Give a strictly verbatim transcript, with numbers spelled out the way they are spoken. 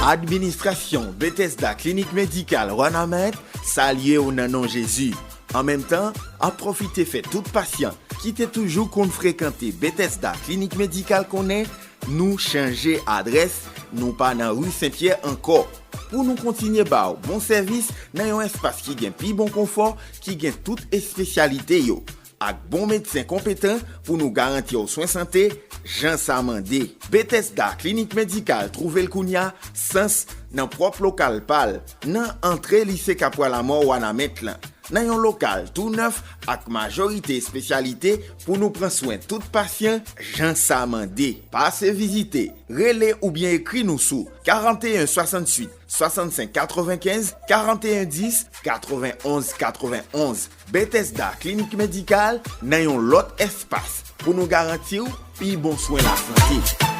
Administrasyon Bethesda Klinik Medikal Wanament salye w nan non Jezi. An menm tan, ap pwofite fè tout pasyan ki te toujou konn frekante Bethesda Klinik Medikal konnen nou chanje adrès, nou pa nan ri Sen Pyè ankò. Pou nou kontinye ba w bon sèvis nan yon espas ki gen pi bon konfò, ki gen tout espesyalite yo, ak bon medsen konpetan pou nou garanti w swen sante jan sa mande. Bethesda Klinik Medikal twouve l kounya sans nan pwòp lokal pa l, nan antre Lise Kapwa Lamò Wanament lan, nan yon lokal tou nèf ak majorite espesyalite pou nou pran swen tout pasyan jan sa mande. Pase vizite, rele oubyen ekri nou sou karanteyen swasanntuit swasannsenk katrevenkenz, karanteyen dis katrevenonz katrevenonz. Bethesda Klinik Medikal nan yon lòt espas pou nou garanti w pi bon swen lasante.